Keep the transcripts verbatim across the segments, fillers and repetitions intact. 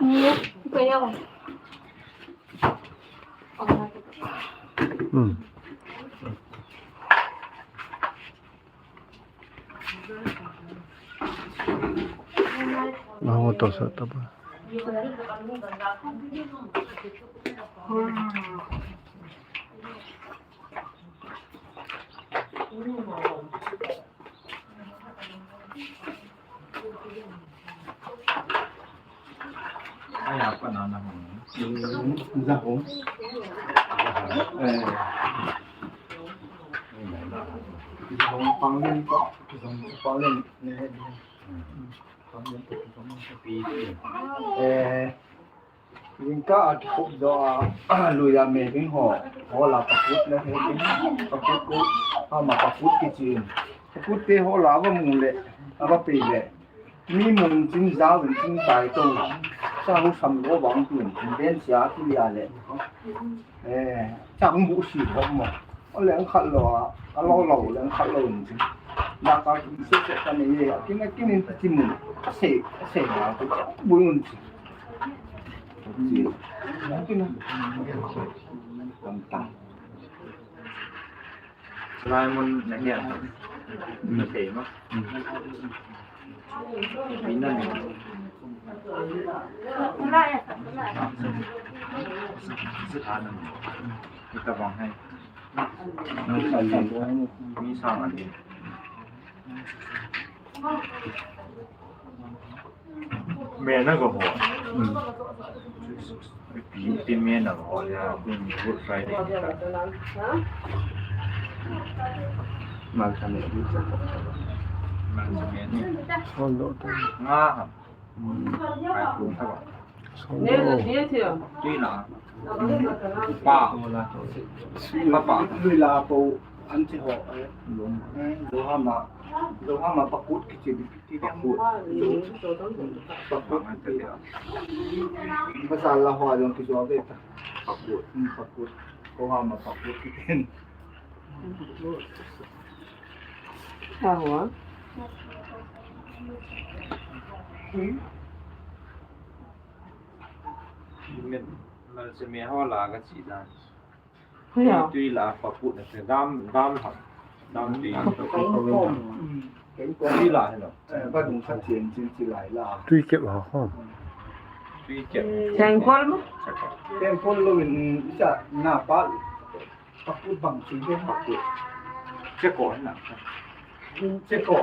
Ni, kaya. Hmm. Naho to sa taba. Aya pa na na hong. Za hong. Eh. Za hong pang len pa. Za hong pang len ne. Pang len pa, pang len pa. Pi. Eh. Jingkah a kikhup doh a, lui a me ding ho, hol a pakut na he ding, pakut ko, ama pakut kichi in. Pakut te hol a ava mu le, ava pe le. Mi mun chin jao in chin tai to. Sa hu sam lo bang tu in, chin den sia tu ya le. Eh, chang bu si ho mo. A leng khat lo a, a lo lo leng khat lo in chin. Na ka kin se se ka ne ye, kin kin in ti mun. A se, a se na tu bu un chin. Simon na hian. Na thei ma. Ina ni. Ita bang hai. Mi sang ani. Me na ka ho. Pi, pi me na ka ho ya, pi Good Friday ni ka. Mal sa me, Good Friday. Mal sa me ni. Nga ha. Kai kum ta ba. Tui la. Pa. Pa pa. Lui la po an ti ho. Lohama. Lohama pakut kichi. Pakut. Pakut. Pasal la hoa jong kichu ave ta. Pakut. Hmm, pakut. Lohama pakut kitin. Hawa. Hmm. Min, mal se me ho la ka chi dan. Hoya. Tui la pakut na se dam, dam ha. Dam tui. Tui la he lo. Eh, ba dung sa chien chin chi lai la. Tui kep ha ho. Tui kep. Sengkol mo? Sengkol lo in cha na pa. Pakut bang chi de pakut. Cheko na. Cheko.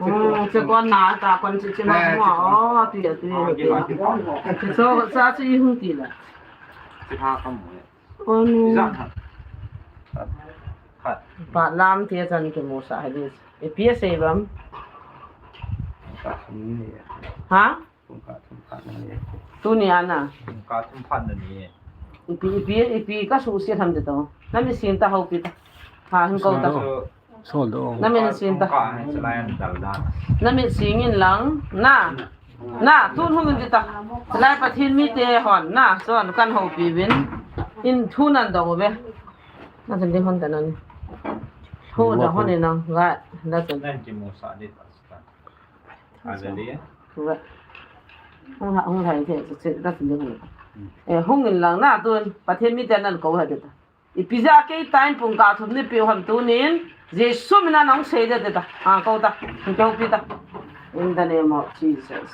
Oh, cheko na ta kon chi chi na. Oh, tu ya tu ya. So sa chi hung ti la. Chi ha ka mo. Onu. Zan ha. Khat. Pa lam te chan kimu sa hai dis. E pi se bam. Khat ni. Ha? Kum ka thum khat na ni. Tuni ana. Kum ka thum khat na ni. Ipi, ipi, ipi ka su se tham te to. Na mi sin ta hau pi ta. Ha, hin ko ta. So, Sol do. Na min sin ta. Ka, se lai an dal da. Na min sing in lang. Na. Na, tun hung in ta. Lai Pathen mi te hon. Na, so an kan ho pi vin. In thu nan dong ve. Na sin ding hon ta nan. Thu da hon in nang. Ga, da sin. Nan ki mu sa de ta. Hallelujah. Hung ha, hung ha, te, te, te, te, te, te, eh, hung in lang na tun, Pathen mi te nan ko ha te ta. Ipi ja kei time pung ka thum ni pi hon tunin, Jesu mina nang sei de te ta. Ah, ko ta, ko pi ta. In the name of Jesus.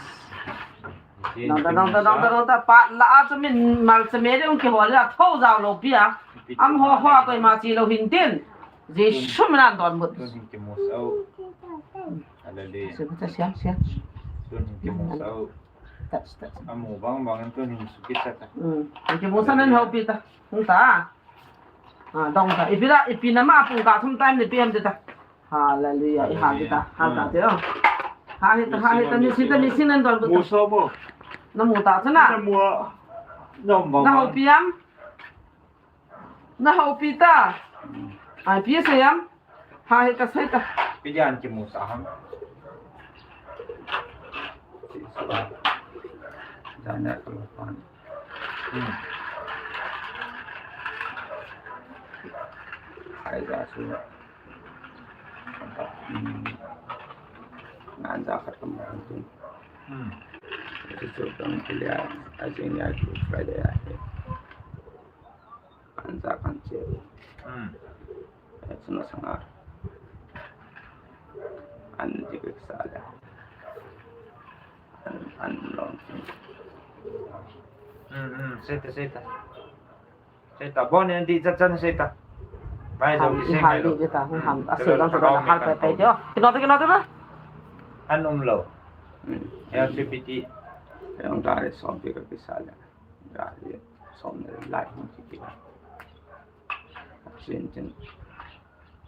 Nang ta, nang ta, nang ta, nang ta, pa la a chu min mal cha me de ung ki ho la, tho jao lo pi a. Am ho ho a koima chi lo hin tin. Jesu mina don mut. Tun hin ki mu sau. Hallelujah. Siam, siam, siam. Tun hin ki mu sau. Touch, touch. Amu bang bang tun hin su ki sa ta. Hmm. Hin ki mu sa nan ho pi ta. Hung ta. Ah, dong ta. Ipi la, ipi na ma pung ka thum time ni pi am ta. Hallelujah. I ha ta. Ha ta te o. Ha he ta, ha he ta, ni si ta, ni si nan don mut. Mu sau bo. Na mu ta cha na. Na mu. Na mu. Na ho pi am. Na ho pi ta. Ai, pi sa yam. Ha, he ka sai ta. Pi jan ki mu sa ham. Jana ko pan. Hmm. Ai, ja su. Hmm. Nan ja khat kam. Hmm. Chuchu kan kilia, ajing ya chu Friday ahi. Kan ja kan che. Hmm. Chuna sanga. An ji ke sa le. An, an long. Hmm, hmm, seta, seta. Seta, bon, en di chan chan seta. Mai jo ki se mai lo. Ham, di ta, ham. Hmm, a se lo, lo, lo, lo, hal pe pe tio. Kino te, kino te na? An um lo. Hmm. L G B T. Yang dari som pi ka ki sa le. Dari som le lai hung ki ki. Sin tin.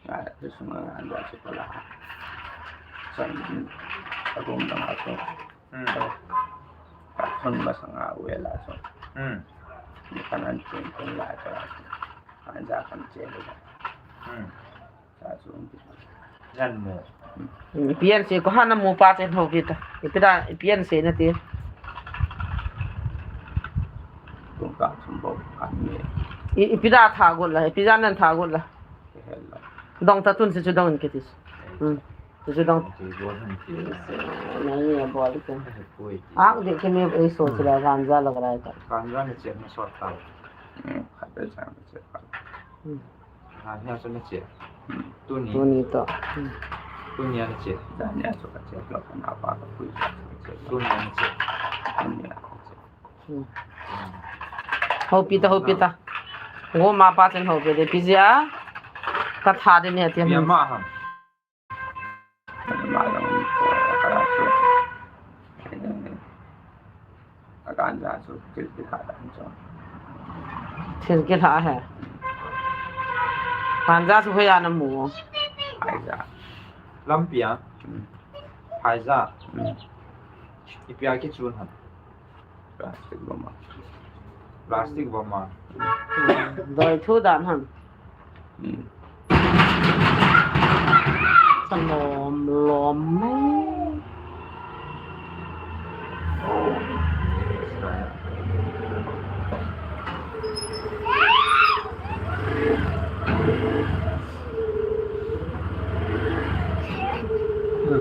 Nga, tu sunga nga, nga, tu pala. San, agom dang ato. Hmm. Ka thon ba sanga wela so. Hmm. Ni kanan tin tin la ka. Kan ja kan che le. Hmm. Sa su. Jan mo. Hmm. Ipi an se ko hana mo pa chen ho kita. Ipi da, ipi an se na ti. Tung ka thum bo kan me. I, ipi da tha gol la, ipi da nan tha gol la. Dong ta tun si chu dong in kiti. Hmm. Si chu dong. Nai ni a bol ke. Ah, de ke me ei so chu la ganja la ka lai ta. Ganja ni che na sot ta. Hmm, khat pe cha na che. Hmm. Ha, ni a so na che. Hmm. Tuni. Tuni to. Hmm. Tuni a na che. Da ni a so ka che, lo ka na pa ka pui. Tuni a na che. Tuni a na che. Hmm. Houpi ta, houpi ta. Ngo ma pa chen houpi de, ipi jeh a ka tha de ne ti. Ipi ama ham. Ma lang ko ka la chu. Akan ja chu kil kil ha dan chu. Thil kil ha he. Kan ja chu hoiya na mu. Phai ja. Lampi a. Hmm. Phai ja. Hmm. Ipi a kichun ham. Plastic bom a. Plastic bom a. Doi thu dan ham. Hmm. Sa lom lom mai.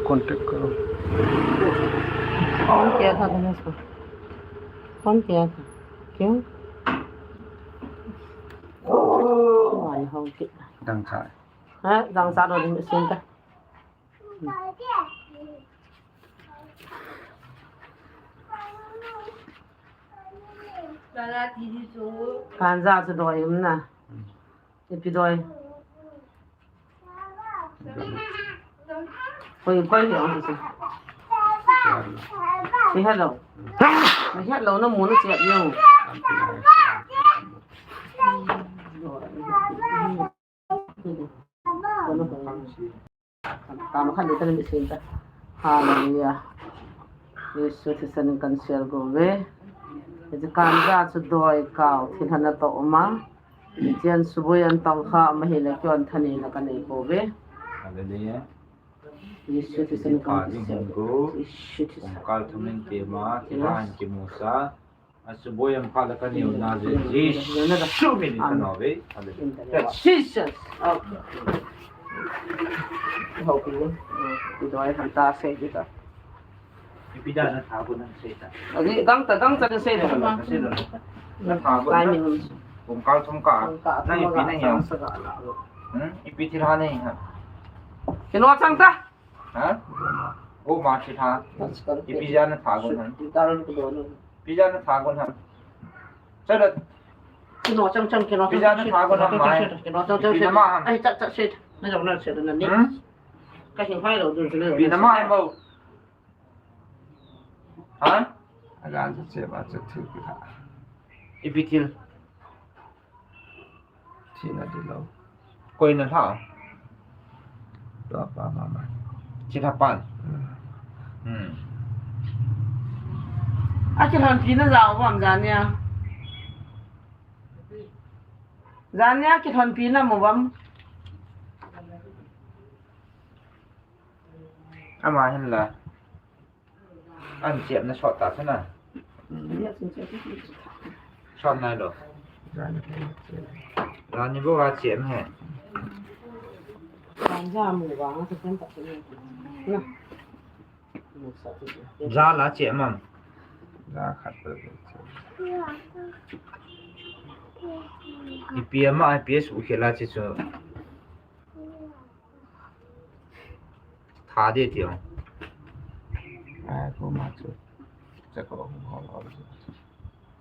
Contact करो। On किया था तुमने इसको? On किया था। क्यों? Dang sa. Ha, dang sa ro ding sin ta. Kan ja chu doi um na. Ipi doi. Koi, koi hi ang si. Si hello. Si hello na mu na siap yo. Tama khan dita na mi sin ta. Hallelujah. Jesu thisan kan sial go ve. Iti kan ja chu doi kau thil hana to uma. Itian subui an tong kha ama hi le kyon thani na kan nei ko ve. Hallelujah. Jesu thisan kan sial go. Jesu thisan. Kal thumin te ma, ti han ki musa. Asuboi ang pala kaniu na Jesu min in kanaw ve. Hallelujah. Jesus. Okay. Hopi. Kidoi hanta sei kita. Ipi da na thago na sei ta. Agi gangta gangta na sei ta. Na thago. Kung kal thum ka. Na ipi na hiya. Hmm? Ipi thil ha na hiya. Kino chang ta. Ha? Go ma thil ha. Ipi ja na thago na. Ipi ja na thago na. Chalo. Kino chang chang kino. Ipi ja na thago na ma. Kino chang chang. Ipi na ma ha. Ai chak chak se. Na jong na se na ni. Hmm? Ka hing hai lo dun se na. Ipi na ma ha mo. Ha? Agan se ba se thil ki ha. Ipi thil. Thina di lo. Koi na lha? Tua pa mama. Chi lha pan. Hmm. A kilhonpi na jao vam jania. Jania kilhonpi na mu vam. Ama hin la. An chep na sot ta sana. Sot nai lo. Rani bo ga chep he. Ja la chep mam. Ga khat pe. Ipi ama, ipi sukhel a chi chu. Tha de ti ong. Ai, ko ma chu. Cheko hol hol.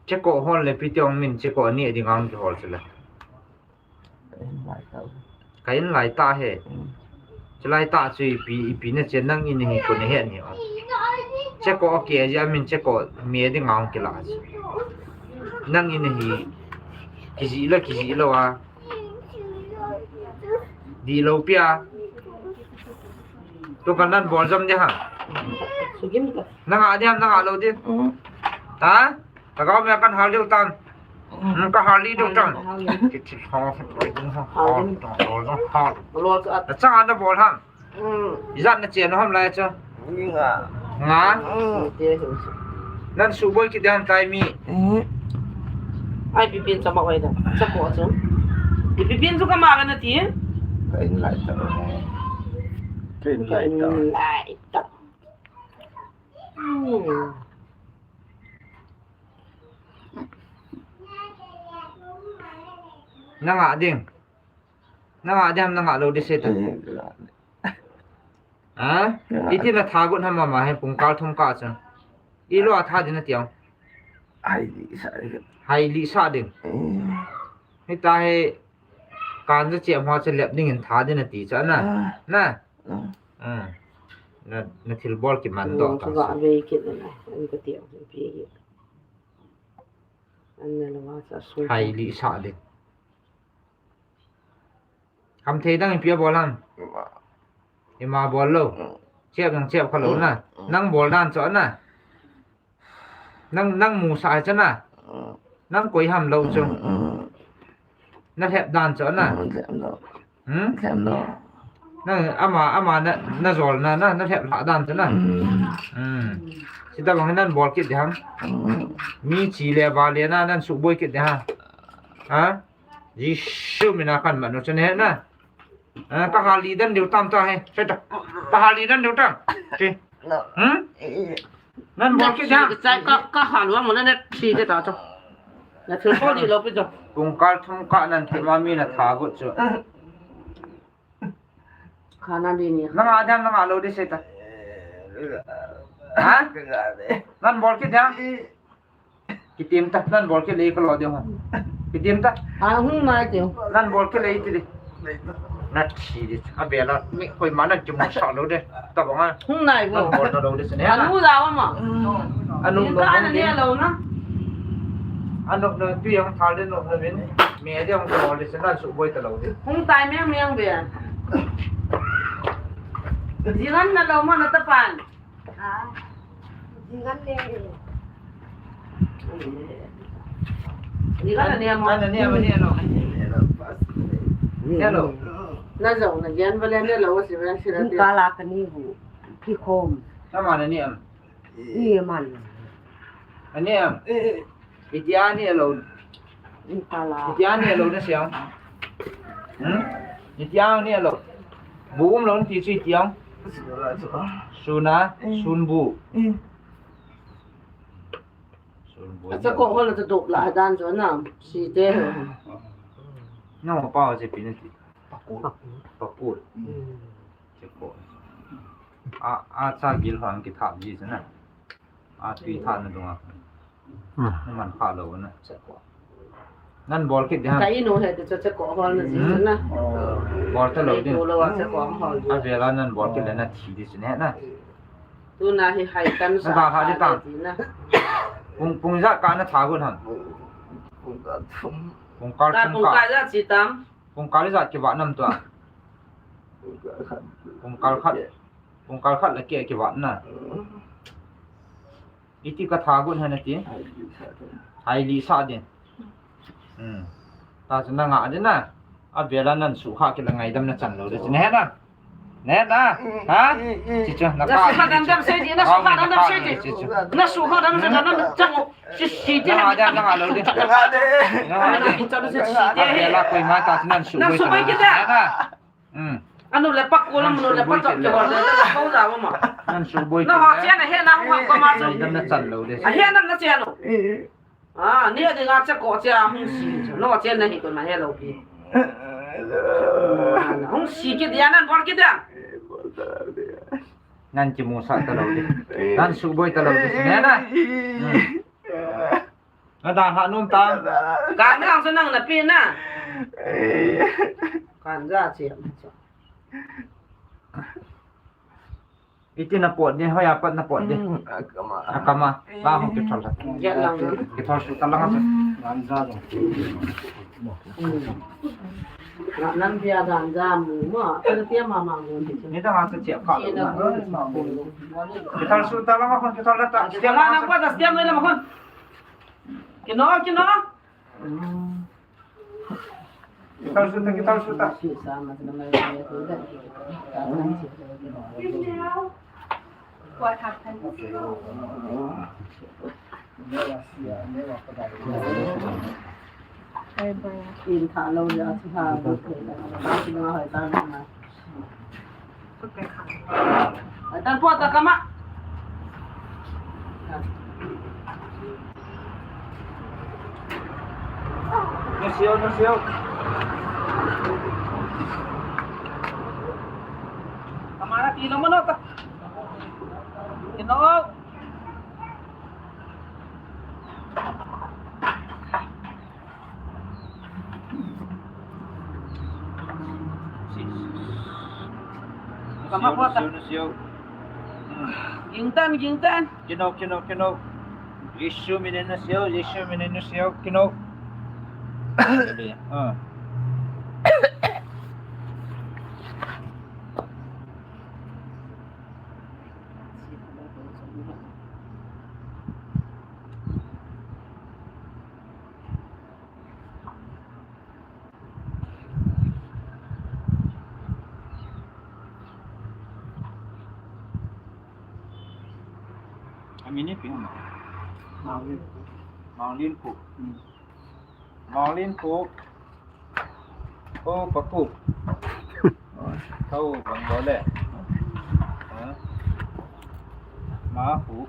Cheko hol le ipi ti ong min cheko ni ding ang ki hol chu le. Ka in lai ta. Ka in lai ta he. Mm. Chulai ta chu ipi, ipi na che nang in hi ko ne he ni o. Cheko ke ja min cheko me ding ang ki la. Nang in hi. Kiji lo, kiji lo a. Di lo pia. Tu kan nan bol jom di ha. Sugim ka. Nang a di ham, nang a lo di. Mm. Ha? Ka ga me kan hal di utan. Mm, ka hal di di utan. Hal di, hal di. Ki, ki, ha, ha, ha, ha, ha. Bol jom ha. Bol jom ha. Lo ka at. Chang an bol ham. Mm. Ijat na chen ham lai chu. Nga. Nga? Mm. Nan suboi kit ding ham tai mi. Mm. Ai, ipi pen cha ma wai da. Cheko chu. Ipi pen chu ka ma ga na ti. Ka in lai ta. Ka in lai ta. Ka in lai ta. Mm. Nang a ding. Nang a di ham, nang a lo di se ta. Eh, ka la. Ha? Ka la. Iti na tha got ham ma he pungkal thum ka cha. I lo a tha di na ti ong. Hai li sa di. Hai li sa di. Eh. Hita he kan ja che ma che lep ding in tha di na ti cha na. Ah. Na. Ah. Ah. Na, na thil bol ki man do. Hmm, ka sa. Ve ki na. An ka ti ong pi. An na lo wa sa su. Hai li sa di. Ham thei dang ipi a bol ham? Ima. Ima bol lo. Mm. Chep dang chep kha lo na. Mm. Nang bol dan chu na. Nang, nang mu sa chu na. Mm. Nang koi ham lo chu. Mm, mm. Na lhep dan chu na. Mm, lhep lo. Hmm? Lhep lo. Nang ama, ama na, na jol na, na, na lhep lha dan chu na. Mm. Hmm. Sita bang nan bol kit di ham. Mm. Mi chi le ba le na, nan suboi kit di ha. Ha? Jesu mina kan manu chun he na. Ah, ka hal li dan diu tam ta he. Sai ta. Ka hal li dan diu tam. Chi. No. Hmm? Eh, eh. Nan bol kit da. Sai ka, ka hal wa mo na ne chi de ta cho. Na thil ko di lo pi cho. Pungkal thum ka nan thil ma mi na tha got chu. Khana di ni. Nang a dam nang a lo di sai ta. Ha? Nan bol kit da. Kitim ta, nan bol kit le ka lo ding ho. Kitim ta. A hung nai ti. Nan bol kit le ti di. Na thi di. A bela mi koima nan kimu sa lo de. Ta bang a. Hung nai bo. Nan bol na lo de sene. Anu la ma. Anu lo ka na ni lo na. Anu no tu yang thal de no na min. Me de yang bol de sene nan suboi ta lo de. Hung tai meng meng be. Jiran na lo ma na ta pan. Ah, jingan le. Jingan le mo. Ana ne, ana ne, ana ne. Ne lo. Na jong na gen ba le ne lo si ba si la. Ka la ka ni bu. Ki khom. Sama na ne am. Ni man. Ani am. Itia ni alo. Itia ni alo na siang. Hmm? Itia ni alo. Bu um lo ti chu itia. Suna, sun bu. Sun bu. Acha ko hol ta dop la dan jo na. Si te. Na ma pa je pi na ti. Pakul. Pakul. Che ko. A, a cha gil hon ki thap ji na. A tui tha na dunga. Hmm. Na man kha lo na. Nan bol kit ding ha. Ka inu he te cha cha ko hol na ji na. Bol ta lo ding. Tu lo wa cha ko hol. A vela nan bol kit le na thi di sin he na. Tu na hi hai kan sa. Na ha di ta. Pung, pung ja ka na tha gun han. Pung ka thum. Pung ka thum ka. Pung ka ja chi tam. Pung ka ja ki va nam tua. Pung ka khat. Pung ka khat. Pung ka khat la ki ki va na. Iti ka tha gun han ti. Hai li sa din. Hmm. Ta chu na nga din na. A vela nan su kha ki la ngaidam na chan lo de chu ne na. Ne na. Ha? Chi chu na ka. Na su kha dam dam se di, na su kha dam dam se di. Na su kha dam se dam na chang. Si si di. Na nga de, na nga lo de. Na nga de. Na nga de. Cha lu se si di. A vela koi ma ta chu nan su. Na su koi ki da. Ne na. Hmm. Anu le pa ko lam nu le pa to ke ho le ta ko ja ma. Nan su boi. Na ho chen he na ho ko ma chu. Nan na chan lo de. A he nan na chen lo. A, ni a dinga che ko che a hung si. No che na hi ko na he lo pi. Hung si kit ya nan bol kit ya. Nan kimusah ta lo di. Nan suboi ta lo di. Ne na. Hmm. Na dan ha num ta. Kan hang sa nang na pi na. Kan ja che. Iti na pot ni, hoiya pat na pot ni. Hmm, akama. Akama. Ba hung kithol ha. Ya lang. Kithol su ta lang ha. Ganja dong. Hmm. Nan bia ganja mu ma. Tia ma ma mu. Ni ta ha ta chia ka. Chia na. Kithol su ta lang ha, kithol ta. Tia ma na pa ta, tia ma na ma. Kino, kino. Kithol su ta, kithol su ta. In tha lo ya, si ha bu thei la. Ba si ma hoi ta na. Ai, tan po ta kama. Nusiu, nusiu. Kama na tilo mo no ta. Kino. Kama po ta. Nusiu, nusiu. Gingtan, gingtan. Kino, kino, kino. Jisu minin nusiu, Jisu minin nusiu, kino. Ah. Amin ipi ham? Maulin Khup. Maulin Khup. Hmm. Maulin Khup. O, Paku. Thau bang bole. Ha? Ma Khup.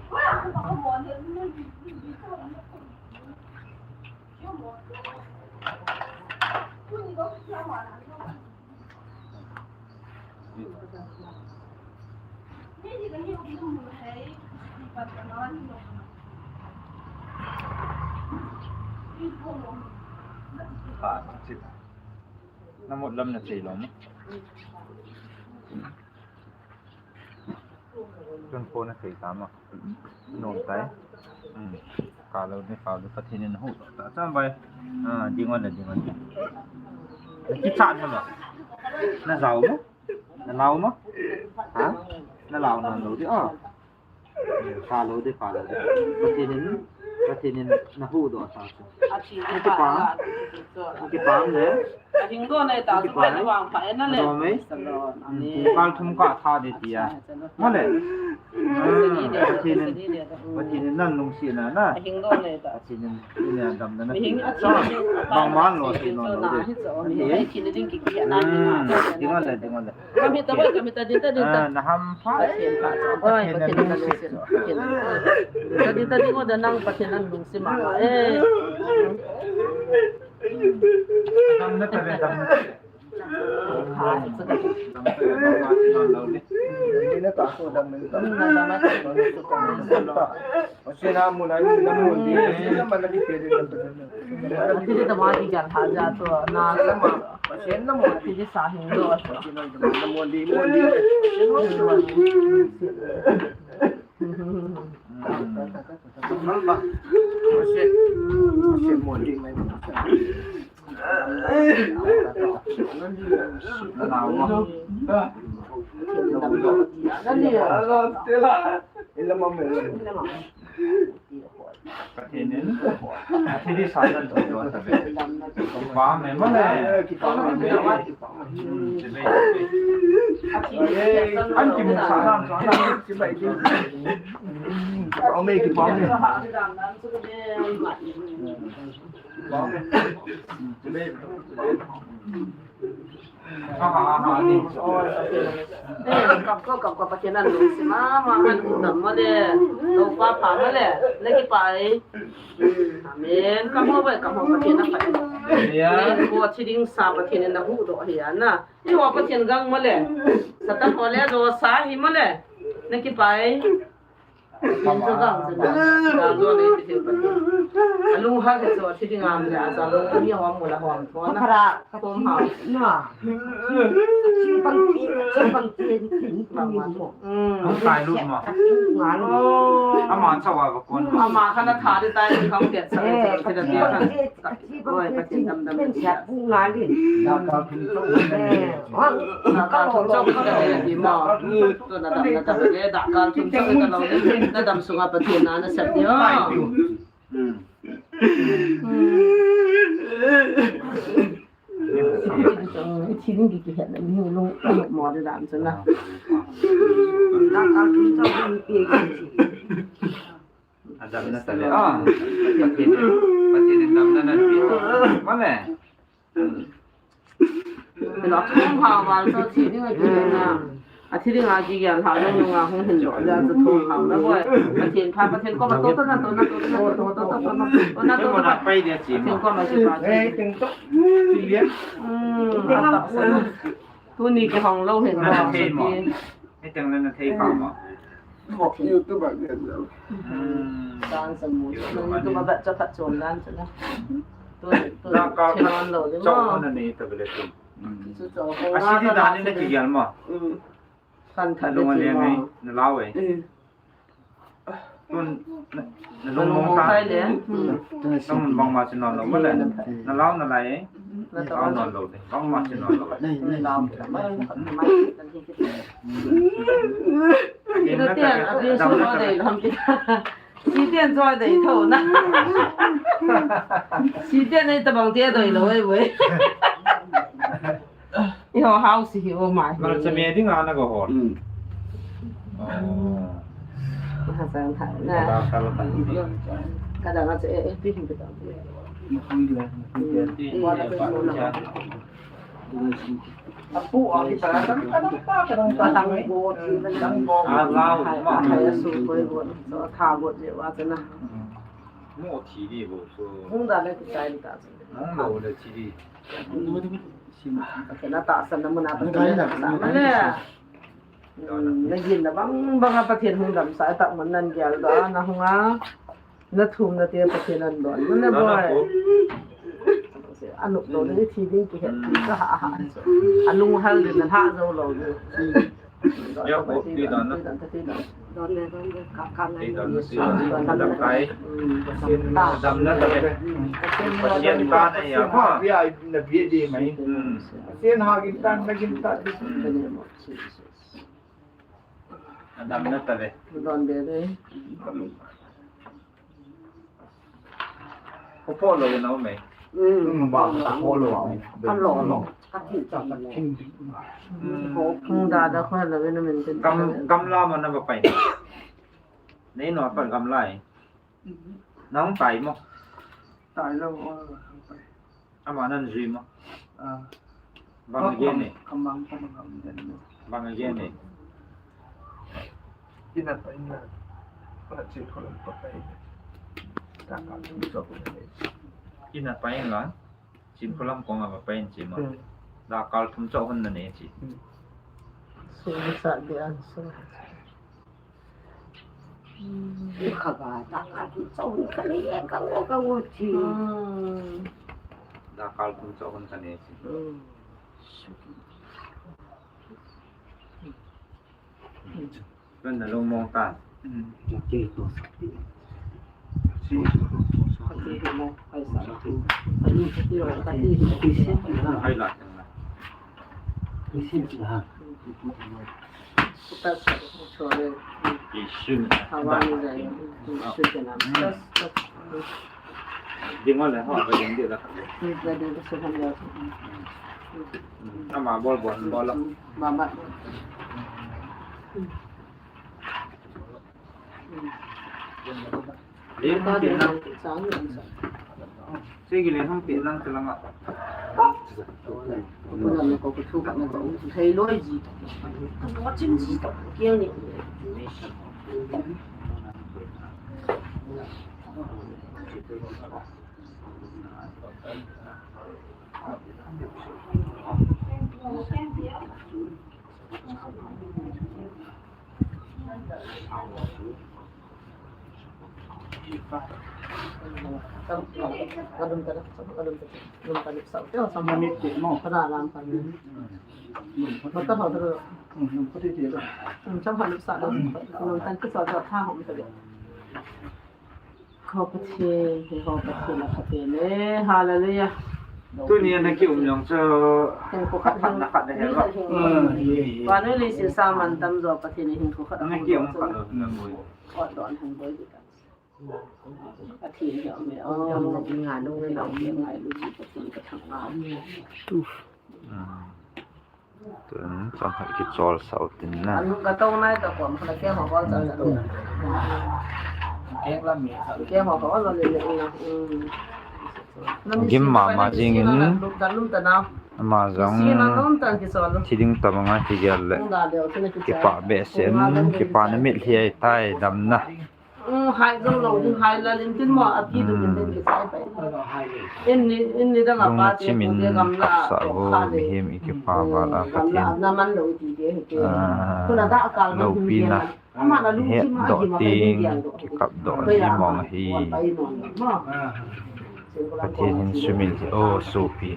Na mut lam na thei lou mo. Tun phone na thei ta ma. Nom tai. Hmm. Ka lo ni, ka lo, Pathen in hu ta cham vai. Ah, ding on, ding on. Na kichat na ma. Na jao mo? Na lao mo? Ha? Na lao na lo di, ah. Ka lo di, ka lo di. Pathen in, Pathen in na huhdoh ta chu. Akipah. Akipah le. Ahing doh nei ta chu, pai na vang pha en na le. Adom ei. Salon, ani. Pung kal thum ka tha di tia. Mo le. Pathen in, Pathen in nan lungsetna na. Ahing doh nei ta. Pathen in, ina damna na. Hing a chu. Bangma lo si lo lo di. Hi chu, hi chu na. Ding on le, ding on le. Kami ta, kami ta, din ta, din ta. Ah, na hampha. Pathen pha chu. Oi, Pathen in na lungset. Pathen. Ta din ta, din ta, nang Pathen in lungset ma. Eh. Dam na ta ve, dam na ta ve. Ha, chu ka. Dam na ta ve, dam na ta ve. Ni na ta so dam na ta. Na dam na ta. Pathen a mun a, na mun di, na man na di pe di na pe. Ati di tama di gal ha ja to, na sama. Pathen na mun di. Ati di sa hing do. Pathen na mun di, mun di. Pathen, Pathen mun di mai. Pathen in, Pathen in sa dan to ta ve. Ba me ma le. An kimu sa dan to na. Ba me, kipa me. Ba me. Kap ko, kap ko, Pathen in lungset mama, man dam mo le, lo pa pa mo le, na kipah e. Amen. Kap mo bai, kap mo, Pathen a pha. Amen. Ko thi ding sa Pathen in na huhdoh ahi na. Eiho Pathen gang mo le. Satan ho le jo sa hi mo le. Na kipah e. Alung ha ke so thi ding am le, asa lo ni hom mo la hom tho na. Hom ha. Chi pang chi, chi pang chi. Hung kai lut ma. Ngal. Oh. Ama chawa va kon. Ama kha na tha de tai, kham pet sa. Eh, sa, sa, sa, sa. Oi, Pathen dam dam. Pen siat bu ngal in. Da kal thum chau. Eh, wa, da kal thum chau ka le di ma. To na dam na dam le, da kal thum chau ka lo. Na dam sunga Pathen na na sep di o. Hmm. Thil ding kihet na, mi lung mo de dam chun na. Adam na tale. Ah, Pathen, Pathen in dam na na pi. Mane. Lo thum ha wal so thil ding a kihet na. A thil ding a kigel ha jong nunga hung hin doh ja chu thum ha na boi. Pathen pha, Pathen koma to to na to na to na to to to to na to na to. Pathen koma kipa. Eh, teng to. Ti lian. Hmm, a tahsan. Tuni kihong lou hin. Na thei mo. Hiteng le na thei pha mo. Mo YouTube a lian lou. Hmm. Tan sa mu. YouTube a ba cha phat chom dan chu na. Tu, tu, channel lo le mo. Chau na ni ta bele tu. Asidi dan ni na kigel mo. Kan tha le ti mo. Na lau e. Tun na lung mong tai le. Tun bang ma chin non lo mo le. Na lau na lai e. Na lau non lo le. Bang ma chin non lo. Na lau. Ina te abi su lo de lo ki. Si tian joy dei tho na. Si tian nei tabang te doi lo ei wei. Eiho house hi o mai. Mal chame ding a na go hol. Hmm. Oh. Ha sang tha na. Ka da ka. Ka da ka che e pi hin ka da. Ni khang le. Ni ke. Wa da pe mo na. Apu a kita kan kan ta kan ta kan go ti kan kan go. A lau ma. Hai a su koi go. So tha go je wa ta na. Mo thi di bo so. Hung da le ki chai ta. Hung lo le thi di. Ka na tahsan na mun a Pathen na tahsan na le. Hmm, na gin na bang bang a Pathen hung damsah tah mun nan gel doh a na hung a. Na thum na te Pathen an don. Na boi. Anop lo ni thi ding kihet ka ha ha. Alung hal din na ha jo lo ni. Yo, oh, ti don na. Don le, don le, ka, ka ngai. Ti don na, ti don na. Dam kai. Dam na ta le. Pathen ta na ya ko. Bia na bia di mai. Hmm. Pathen ha gin ta, na gin ta. Dam na ta le. Don de de. Ko pho lo na me. Hmm, ba ko pho lo. Ka lo lo. Ka thi cha ka lo. Hmm. Ko phung da da ko lo na min tin. Gam, gamla ma na ba pai. Nei no pa gamla e. Na hung tai mo. Tai lo, o, tai. Ama nan jui mo. Ah. Bang again e. Kamang, kamang, kamang. Bang again e. Ina pa ina. Pa chi ko pa pa. Ta ka tu so ko. Ina pa ina. Chin phulam kong a va pai in chi ma. Hmm. Da kal thum chau hon na ne chi. Hmm. Sum sa de an so. Hmm. Kha ga da kal thum chau hon ka ne ka ngo ka ngo chi. Hmm. Da kal thum chau hon ka ne chi. Hmm. Ven na lung mong ta. Hai la. Isun. Ding wala ho ba ding de la. Ama bol bol bol. Mama. Len hung peh lang. Sigi len hung peh lang, tilang a. Hallelujah. Tuni a na ki um jong chu khat na khat na he ba. Vanoi leiset sa mantam jo Pathen in hinkho khat na ki um khat lo na boi. Kot don hung boi di ta. Pathen hi um e. Oh, nga lu le lo ngai lu ji Pathen ka thang nga. Tu. Tun chang khat kichol sau tin na. Anu ka tong nai ta kom khat ke ho bol chang na. Keng lam mi. Ke ho bol le le na. Gim mama jing in. Lum ta lum ta na. Ama jong thi ding tabang a kigel le kipah behseh in, kipana mitlhi ahi tai damna. Hai jong lo ding hai la lim tin mo a ki du tin tin kisai pai. In ni in ni dang a pa te ku de gam la sa bo mihem i kipa val a Pathen na man lo ti de he ke. Ku na da kal lo pi na. Ama na lu chi ma doh ting, kikap doh ni mong hi. Pathen hin sumil hi o sopi.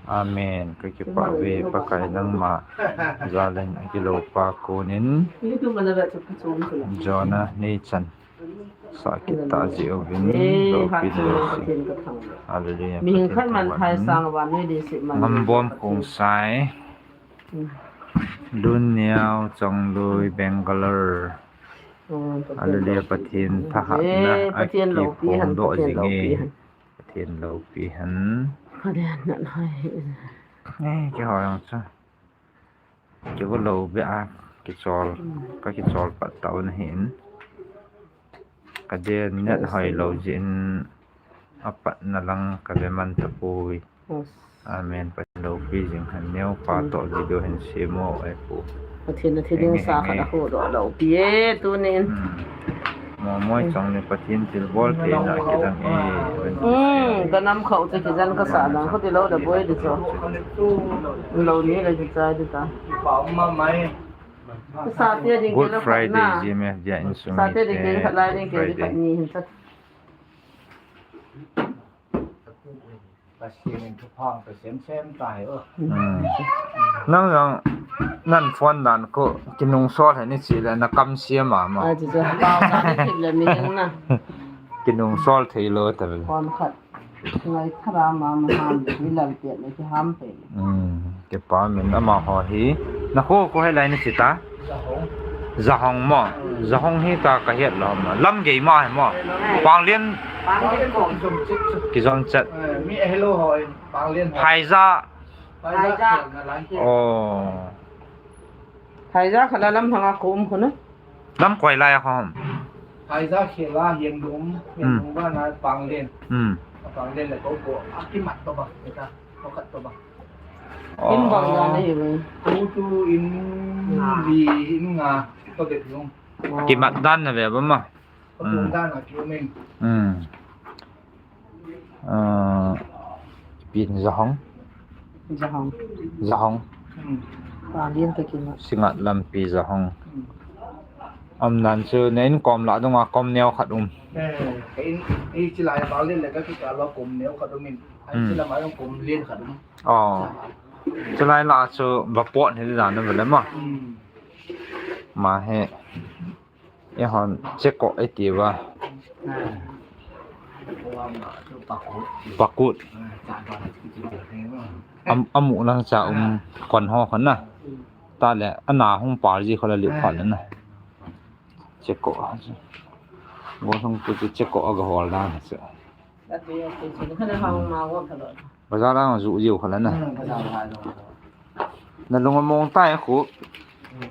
Amen. Ka kipah ve Pakai nangma jal in a kilopa konin Jonah nei chan sa kit ta ji uvin lopi lo si. Hallelujah. Mihem khat man thai sang van nei di si man. Ngambom Khongsai. Lun Niao Chongloi Bangalore. Hallelujah, Pathen thahatna a kiphong doh jing e. Pathen lopi hen. Ka den nan hai. Eh, keiho jong chu. Keiho lo be a kichol, ka kichol pat tau na hin. Ka den nan hai lo jin a pat na lang ka be man tapoi. Amen. Pathen lopi jing hen neo pa to video hin semo e pu. Pathen na thiding sa khat a hu doh lopi e tunin. Mo moi chong ni Pathen thil bol te na kidang e. Hmm, ka nam khau che kijan ka sa dang ko ti lo da boi di cho. Lo ni le di cha di ta. Sa te ding Good Friday, G M F dia in sung. Sa te ding ke khat lai ding ke khat ni hin cha. Pathen in thupha pe sem sem ta he o. Nang jong nan phone dan ko kinung sol he ni chi le na kam sia mama. A chi cha. Pau ta ni thip le mi jong na. Kinung sol thei lo ta le. Phone khat. Ngai thara mama ham ni lam te le ki ham pe. Kipa min amaho hi. Na kho kho he lai ni chi ta. Jahong mo. Jahong hi ta ka het lo mo. Lam gei ma he mo. Panglian. Kijom chet. Phaiza. Oh. Phaiza khat la lam hanga ko um ko na. Lam koi lai a ko um. Phaiza khela hian dum, hian dum ba na Panglian. Panglian le ko ko akimat to ba. Ko khat to ba. In bang dan ahi ve. Ko tu in li in nga ko de yung. Kimat dan na ve ba ma. Ko tu dan a ki um in. Hmm. Ah, pin Jahong. Jahong. Jahong. Hmm. Panglian ta kimat. Singat lampi Jahong. Hmm. Am nan chu na in kom la dunga kom neo khat um. Eh, in, in chi lai Panglian le ka ki ka lo kom neo khat um in. Ai chi la ma yong kom lian khat um. Oh. Chulai la chu va pot hi dan na vele ma. Hmm. Ma he. E hon cheko e ti va. Ah. Pakut. Am, amu lang cha um kon ho kon na. Ta le ana hung par ji kho la li pha le na. Cheko. Go hung tu tu cheko aga hol na cha. Bazar a ju jiu kha la na. Na lung a mong tai khu. Hmm.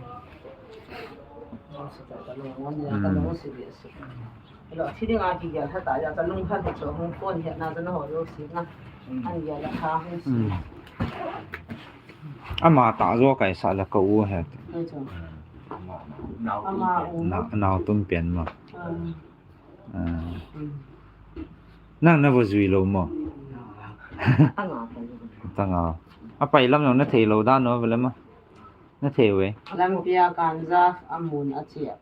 An gel a kha. Hmm. Ama tah jo kaisa le ka u he. Ai chu. Ama u. Na, nao tum pen ma. Ah. Ah. Hmm. Nang na va jui lou mo? Tanga. Tanga. A pai lam nang na thei lou dan no vele ma. Na thei ve. Lampia kanja amun a chia.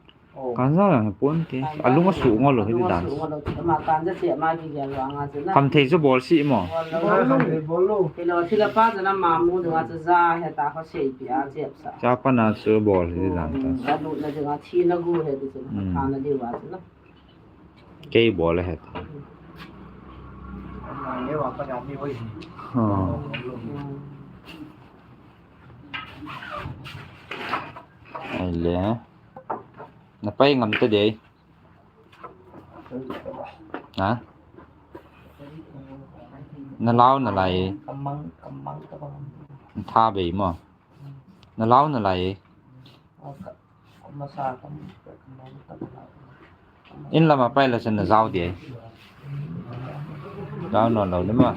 Kanja lang pon te. Kanja alung a su ngol lou hi dan. Alung a su ngol lou. Ma kanja chia ma ki gel wa nga chu na. Kam thei chu bol si mo. Bol lou. Bol lou. Kilo thila pa chu na ma mu du nga chu ja he ta kho sei pi a chia sa. Cha pa na chu bol hi dan ta. Hmm, a lu na dinga thi na gu he ti chu na. Hmm. Tha na di wa chu na. Kei bol a het. Oh. Ai le. Na pai ngam ta dei. Ha? Na lau na lai. Tha bei mo. Na lau na lai. In lama pai la chan na jao dia. Jao non lou ni ma.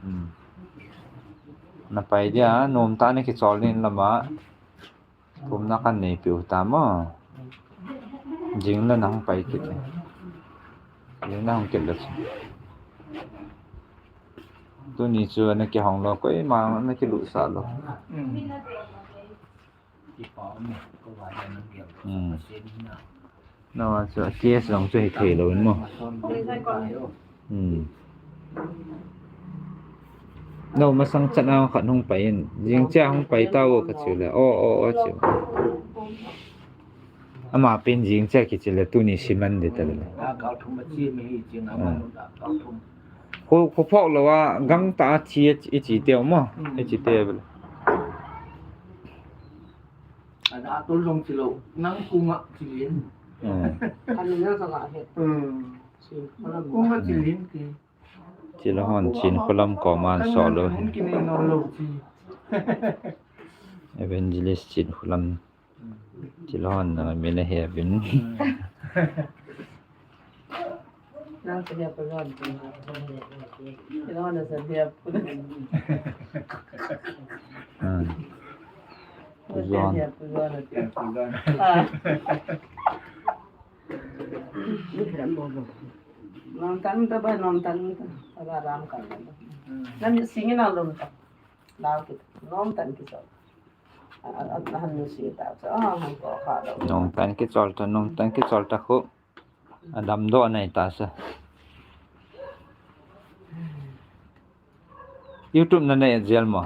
Hmm. Na pai dia, nom ta na kichol ni in lama. Thumna kan nei piu ta mo. Jing la nang pai kit. Jing la hung kit la chu. Tuni chu na kihong lou, koima na kilutsah lou. Hmm. Nao a chu a case jong chu hithei lou in mo. Hmm. Nao masang chan a khat hung pai in. Jing chia hung pai tao ka chu le. O, o, o chu. Ama pen jing chia kichi le tuni siman de ta le. Hmm. Khu, khu phok lou a, gang ta a thi a, i chi teo mo, i chi teo bel. Ada atul long chi lou, nang kunga chi lin. Hmm. Kunga chi lin ki. Chi lou hon chin khulam koman so lou. Ki nei no lou chi. Evangelist chin khulam. Chi lou hon na mi na he bin. Nang sa hia pa lon. Chi lou hon na sa hia pa lon. Hmm. Sa hia pa lon. Ah. Nom tan ta ba, nom tan ta. Ba ram ka. Hmm. Nam singin a lom ta. Lau ki. Nom tan ki so. Nong tan kichol ta, nong tan kichol ta khu. Adam doh nei ta sa. YouTube na nei jel mo.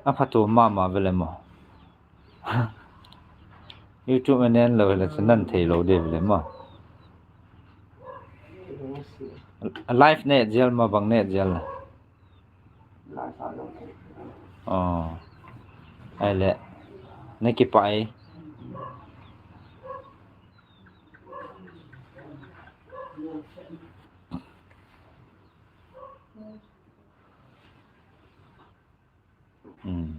A phato mama vele mo. YouTube na nen lou le chan nan thei lou de vele mo. Live nei jel mo, bang nei jel. Oh. Ai le. Na kipah e. Hmm.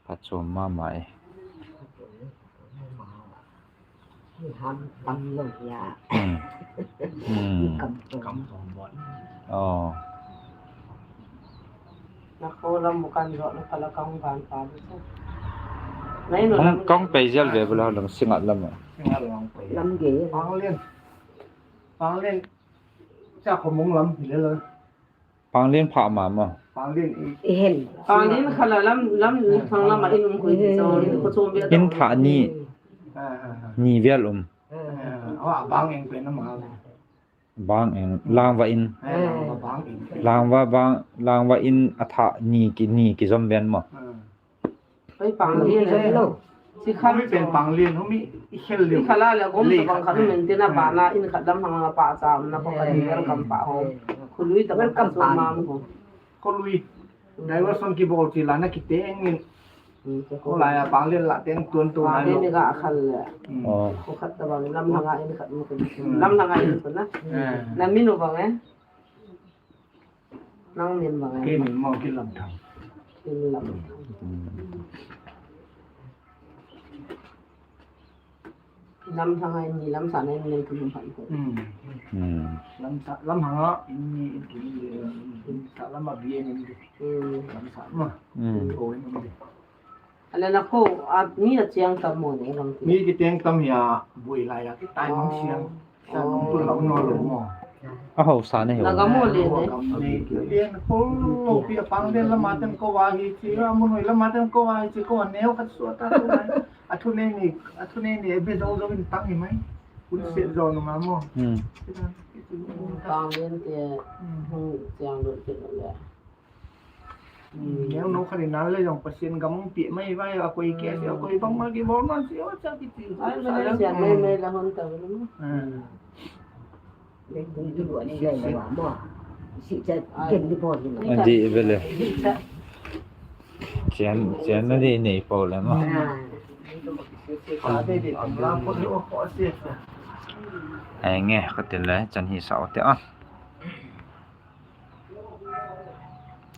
Phatchom mama e. Ham tam lou ya. Hmm. Hmm. Kam to. Kam to bon. Oh. Na ko lam bukan jo na pala kang ban pa. Nai no lam. Kang pe jel ve bula lam singa lam. Singa lam pe. Lam ge. Pang lien. Pang lien. Cha ko mong lam hi le lo. Pang lien pha ma ma. Pang lien i. I hen. Pang lien khala lam, lam thang lam a in um khui ti chong, in ko chom bia. In pha ni. Ha, ha, ha. Ni vel um. Ha, ha, ha. Aw, bang eng pen na ma. Bang eng, langva in. Ha, langva bang eng. Langva bang, langva in a tha ni ki, ni kijom ven mo. Ha. Oi, pang lien le. Chi khat pen pang lien, humi i khel lien. I khala le gom ta bang khat men tina ba na in khat lam hang pa cha na ko ka ni welcome pa ho. Khului ta welcome pa ma ho. Khului. Diversion ki bol chi la na ki teng in. Ko la ya pang lien la teng tuan tu na lo. Ni ga khal le. Oh. Ko khat ta bang lam hang in khat mo ko. Lam hang in ko na. Na min u bang e. Nang min bang e. Kei min mo ki lam thang. Ki lam thang. Hmm. Lam thang ai ni lam sa nai min ki lam thang ko. Hmm. Hmm. Lamsat lam hanga in ni in kin ni in sat lam a bien in di. Hmm. Lamsat ma. Hmm. Ko in di. Ala na ko a mi a chiang tam mo ne lang. Mi ki teng tam ya bui lai ya ki tai mong siang. Sa nong tu lam no lo mo. A ho sa ne ho. Na ga mo le ne. Gam ne ki bien ko pi a pang den la ma ten ko wa hi chi a mo noi la ma ten ko wa hi chi ko ne o khat su ta ko mai. A thu ne ni a thu ne ni e be zo zo in tang ni mai. Kun se zo no ma mo. Hmm. Pang den te hung chiang lo ke lo le. Neo no khali nal le jong Pathen gam ong pi mai vai a koi ke a koi bang ma ki bol man si o cha ki ti. Ai me le sia me me la hon ta lo. Hmm. Le kun tu lo ni le le wa mo. Si cha gen ni bol ni. Adi vele. Chian chian na di nei po le mo. Ka de de la ko ni o ko si. Ai nge ka tin le chan hi sa o te a.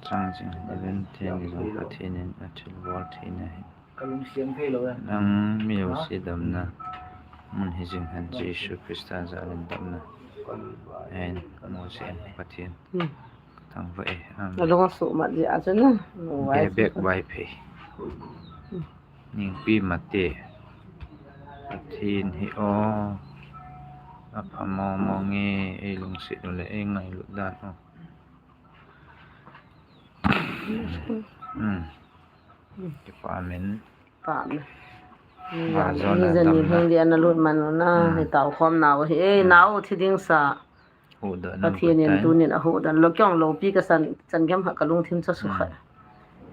Chang ching, even thei ni jong Pathen in a thilbol theina hi. Ka lungsiam thei lo e. Nang mi jouse damna mun hi jing hen, Jesu Christa jal in damna. Amen. Ka mu se Pathen. Ka thangvah e. Amen. Na lung a suh mat jeh a chu na. Be bek Vaiphei. Ningpi Mate. Pathen hi o. A pha mong mong e, ei lungset u le ei ngailut dan u. Hmm. Kipa min. Pa min. Ni jani hung dia na lut man u na, hi tao khom nau hi. Ei, nau thi ding sa. Pathen in tunin a huhdoh lo, kei jong loupi ka san, chan gem kha ka lungthim cha sukha.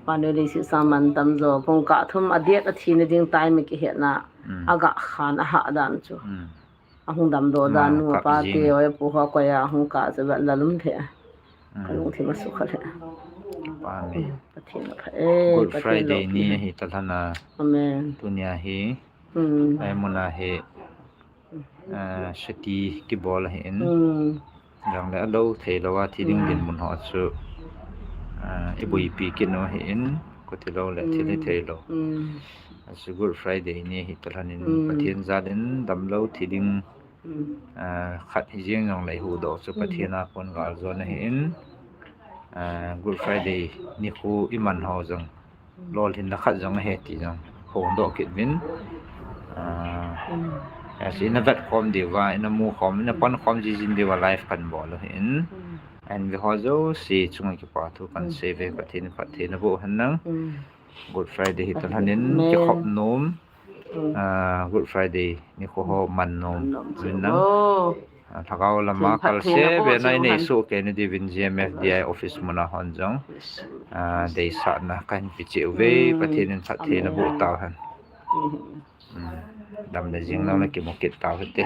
Manu leiset sang man tam jo, kong kah thum a det a thina ding time kihetna, a gah khan a hah dan chu. A hung damdoh dan nu a pa te, oi pu ho koi a hung kah chu vet la lum the. Ka lungthim a sukha le. Pathen a pha e, Good Friday ni ahi ta lhon a. Amen. Tunia hi, ai mun a hi, sati kibol ahin. Jongle a lou thei lou a thi ding dinmun ho chu i buipi kit u ahin, khuti lou le thil hi thei lou. Chu Good Friday ni hi ta lhon in Pathen jal in damlou thi ding khat hi jeng jongle i huhdoh chu Pathen a kon gal jon ahin. Good Friday nikho i man ho jong lolhinna khat jong ahi ti jong phongdoh kit uvin. Ina vet khom diu va, ina mu khom, ina pan khom jijin diu va live kan bol u ahin. Ahin ve ho jouse chunga kipa thu kan sei uve, Pathen in phatthei naboh hen lang. Good Friday hi ta lhon in kikhop nom. Good Friday nikho ho man nom uvin lang. Lhagao lama kalse ve na inei soh kei na diuvin G M F D I office mun a hon jong deisahna kahin pe cheh uve, Pathen in phatthei naboh tau hen. Dam le jing lang le kimu kit tau hite.